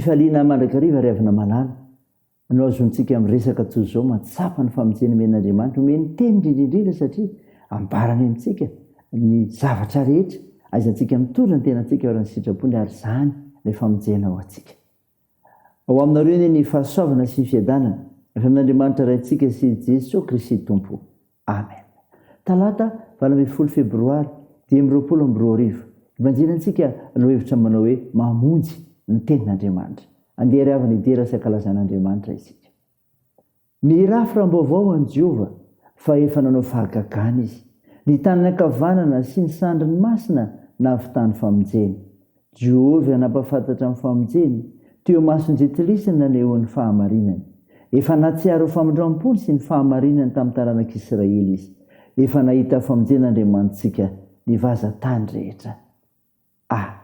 Am-pifaliana mandrakariva ry havana malala no azontsika miresaka toy izao mahatsapa ny famonjena omen'Andriamanitra, omeny teny indrindra indrindra satria ambarany amintsika ny zavatra rehetra aizantsika mitondra ny tenantsika ao anatin'ny sitrapony ary izany ilay famonjena ho antsika. Ao aminareo anie ny fahasoavana sy ny fiadanana avy amin'Andriamanitra Raintsika sy Jesoa Kristy Tompo. Amen. Talata 18 febroary 2025, Ibanjina antsika lohahevitra manao hoe Mamonjy ny Tenin'Andriamanitra. Andeha ry havana hidera sy hankalaza an'Andriamanitra isika. Mihirà firam-baovao ho an'i Jehovah, fa efa nanao fahagagana izy. Ny tanany ankavanana sy ny sandriny masina nahavitany famonjena. Jehovah nampahafantatra ny famonjeny, teo imason'ny jentilisa ny nanehoany ny fahamarinany. Efa nahatsiaro ny famindram-pony sy ny fahamarinany tamin'ny taranak'Israely izy. Efa nahita famonjena Andriamanitsika ny vazan-tany rehetra. Amen.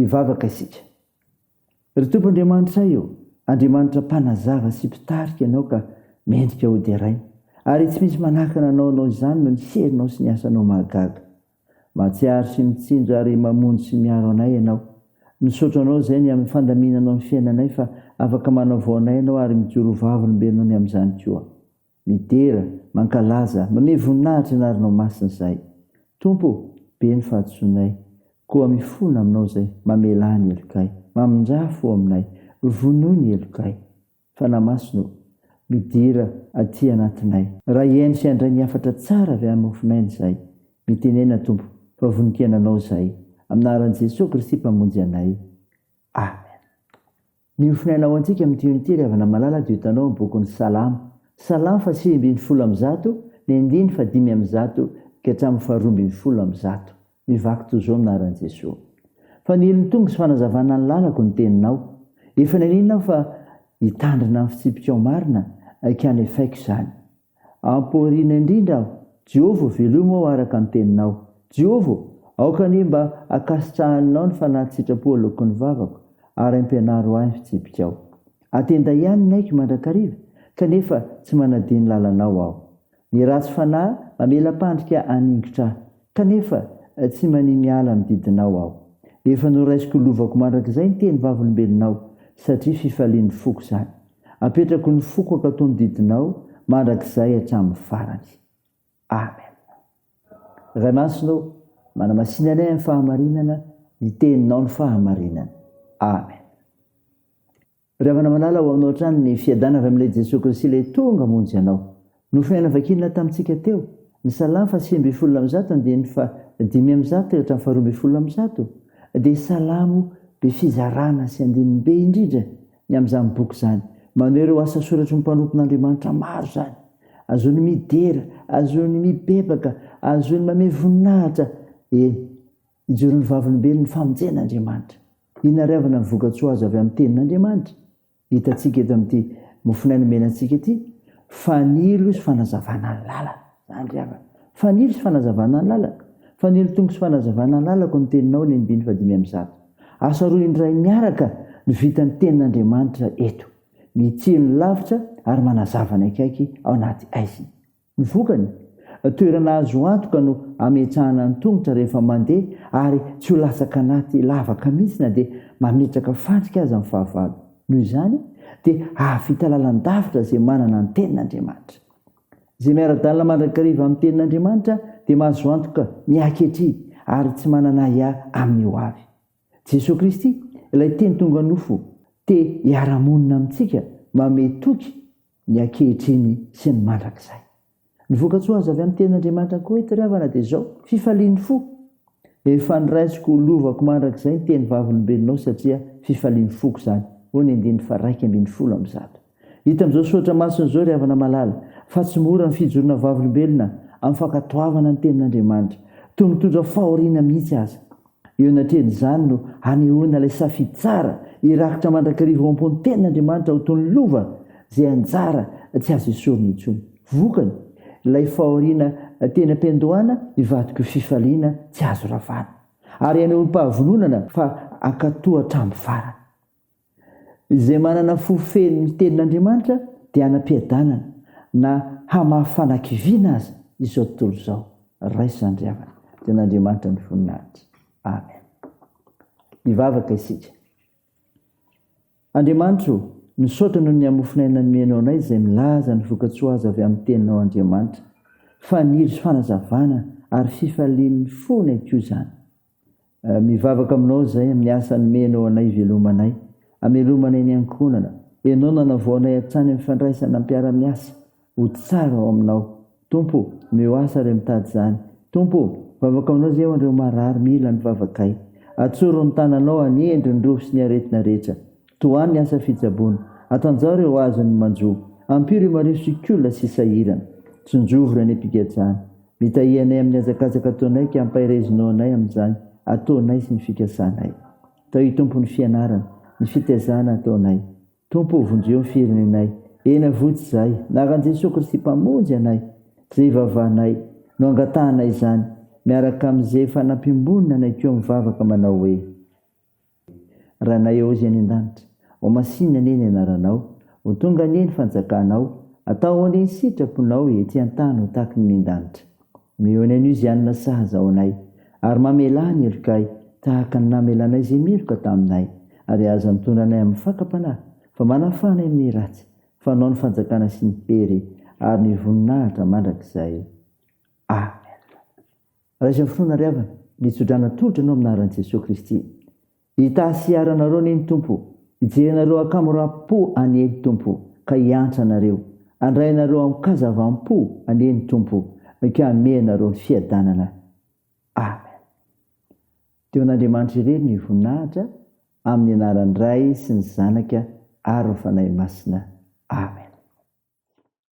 Hivavaka isika. Ry Tompo Andriamanitray ô, Andriamanitra mpanazava sy mpitarika Ianao ka mendrika ho deraina, ary tsy misy manakana Anao hanao izany noho ny herinao sy ny asanao mahagaga. Mahatsiaro sy mitsinjo ary mamonjy sy miaro anay Ianao. Misaotra Anao izay ny amin'ny fandaminanao ny fiainanay fa afaka manavao anay Ianao ary mijoro ho vavolombelonao ny amin'izany koa. Midera, mankalaza, mamehy voninahitra ny anaranao masina izahay. Tompo ô, be ny fahadisoanay, koa mifona aminao izay, mamelà ny helokay, mamindrà fo aminay, vonoy ny helokay. Fanahy Masina ô, midira aty anatinay. Raha hihaino sy handray ny hafatra tsara avy amin'ny mofonaina izahay, mitenena Tompo, fa vonon-kena Anao izahay. Amin'ny anaran'i Jesoa Kristy Mpamonjy anay. Amen. Ny mofonaina ho antsika amin'ity ony ity ry havana malala dia hitanao amin'ny bokin'ny Salamo. Salamo faha 119, ny andininy faha 105 ka hatramin'ny faha 112. Mivaky toy izao amin'ny anaran'i Jesoa. Fa ny helon'ny tongo sy fanazavana ny lalako ny teninao. Efa naniana aho fa hitandrina ny fitsipikao marina ka nefaiko izany. Ampahoriana indrindra aho, Jehovah ô, velomy aho araka ny teninao. Jehovah ô, aoka anie mba hankasitrahanao ny fanahy tsitrapo aloaky ny vavako, ary ampianaro ahy ny fitsipikao. Atenda ihany ny aiko mandrakariva, kanefa tsy manadino ny lalanao aho. Ny ratsy fanahy mamela-pandrika haningotra ahy, kanefa tsy mania miala amin'ny didinao aho. Efa noraisiko ho lovako mandrakizay ny teny vavolombelonao, satria fifalian'ny foko izany. Apetrako ny foko hankatò ny didinao mandrakizay hatramin'ny farany. Amen. Ray Masina ô, manamasina anay amin'ny fahamarinana, ny teninao no fahamarinana. Amen. Ry havana malala, ho aminao hatrany ny fiadana avy amin'ilay Jesoa Kristy ilay tonga hamonjy anao. Nofohena vakina tamintsika teo, ny Salamo faha 119 andininy faha 105 hatramin'ny faha 112 dia Salamo be fizarana sy andininy be indrindra ny amin'izany boky izany. Maneho ireo asa soratry ny mpanompon'Andriamanitra maro izany. Azony midera, azony mibebaka, azony mamehy voninahitra, eny, ijoroan'ny vavolombelon'ny famonjen'Andriamanitra. Inona ary havana ny vokatsoa azo avy amin'ny tenin'Andriamanitra? Hitantsika eto amin'ity mofonaina omena antsika ity, fanilo sy fanazavana ny lalana. Izany ry havana. Fanilo sy fanazavana ny lalana. Fanilo tongo sy fanazavana ny lalako ny teninao ny andininy fahadimy ambizato. Asa roa indray miaraka no vitan'ny tenin'Andriamanitra eto. Mitsiry ny lavitra ary manazava ny akaiky ao anaty haizina. Ny vokany? Toerana azo antoka no ametrahana ny tongotra rehefa mandeha ary tsy ho latsaka anaty lavaka mihitsy na dia mametraka fandrika aza ny fahavalo. Noho izany, dia hahavita lalan-davitra izay manana ny Tenin'Andriamanitra. Izay miara-dalana mandrakariva amin'ny Tenin'Andriamanitra dia mahazo antoka ny ankehitriny ary tsy manana ahiahy amin'ny ho avy. Jesoa Kristy, ilay Teny tonga nofo, te hiara-monina amintsika, manome toky ny ankehitriny sy ny mandrakizay. Ny vokatsoa azo avy amin'ny Tenin'Andriamanitra koa eto ry havana dia izao, fifalian'ny fo. Efa noraisiko ho lovako mandrakizay ny teny vavolombelonao satria fifalian'ny foko izany, hoy ny andininy faha 111. Hita amin'izao soratra masina izao ry havana malala fa tsy mora ny fijoroana vavolombelona amin'ny fankatoavana ny tenin'Andriamanitra. Toa mitondra fahoriana mihitsy aza. Eo anatrehan'izany no hanehoana ilay safidy tsara hirakitra mandrakariva ao am-pon'ny tenin'Andriamanitra ho toy ny lova izay anjara tsy azo esorina intsony. Vokany, ilay fahoriana teny am-piandohana hivadika ho fifaliana tsy azo ravana. Ary hanehoam-pahavononana fa hankatò hatramin'ny farany. Izay manana fo feno ny Tenin'Andriamanitra dia hanam-piadanana na hamafy fanakiviana aza izao tontolo izao. Raiso izany ry havana. Dia an'Andriamanitra ny voninahitra. Amen. Hivavaka isika. Andriamanitra o, misaotra noho ny hamofon'aina nomenao anay izay milaza ny vokatsoa azo avy amin'ny Teninao Andriamanitra. Faniry sy fanazavana ary fifalian'ny fonay koa izany. Mivavaka aminao izay amin'ny asa nomenao anay hivelomanay, hamelomanay ny ankohonana. Ianao nanavao anay hatrany amin'ny fandraisana mpiara-miasa ho tsara ao aminao. Tompo o, omeo asa ireo mitady izany. Tompo o, mivavaka aminao izay ho an'ireo marary mila ny vavakay. Atsoro ny tananao hanendry ny rofy sy ny aretina rehetra. Tohano ny asa fitsaboana. Atanjaho ireo azon'ny manjo. Ampio ireo marefo sy kola sy sahirana. Tsinjovy ireo any am-pigajana. Mitahia anay amin'ny hazakazaka ataonay ka ampaherezinao anay amin'izany ataonay sy ny fikasanay. Tahio Tompo ny fianarana, ny fitaizana ataonay. Tompo o vonjeo ny firenenay. Eny avotsy izahay. Anaran'i Jesoa Kristy Mpamonjy anay, izay ivavahanay, no angatahanay izany, miaraka amin'izay efa nampiombonina anay koa mivavaka manao hoe. Rainay ô izay any an-danitra, ho masinina anie ny anaranao, ho tonga anie ny fanjakanao, atao anie ny sitraponao ety an-tany ho tahaky ny an-danitra. Omeo ny anio izay hanina sahaza ho anay, ary mamelà ny helokay tahaka ny namelanay izay meloka taminay, ary aza mitondra anay amin'ny fakam-panahy, fa manafaha anay amin'ny ratsy, fa Anao ny fanjakana sy ny hery ary ny voninahitra mandrakizay. Amen. Raiso amin'ny finoana ry havana, ny tsodrano atolotra anao amin'ny anaran'i Jesoa Kristy. Hitahy sy hiaro anareo anie ny Tompo, hijery anareo an-kamoram-po anie ny Tompo, ka hiantra anareo. Handray anareo amin-kazavam-po anie ny Tompo, ka hanome anareo ny fiadanana. Amen. Teo an'Andriamanitra irery ny voninahitra, amin'ny anaran'ny Ray sy ny Zanaka ary ny Fanahy Masina. Amen.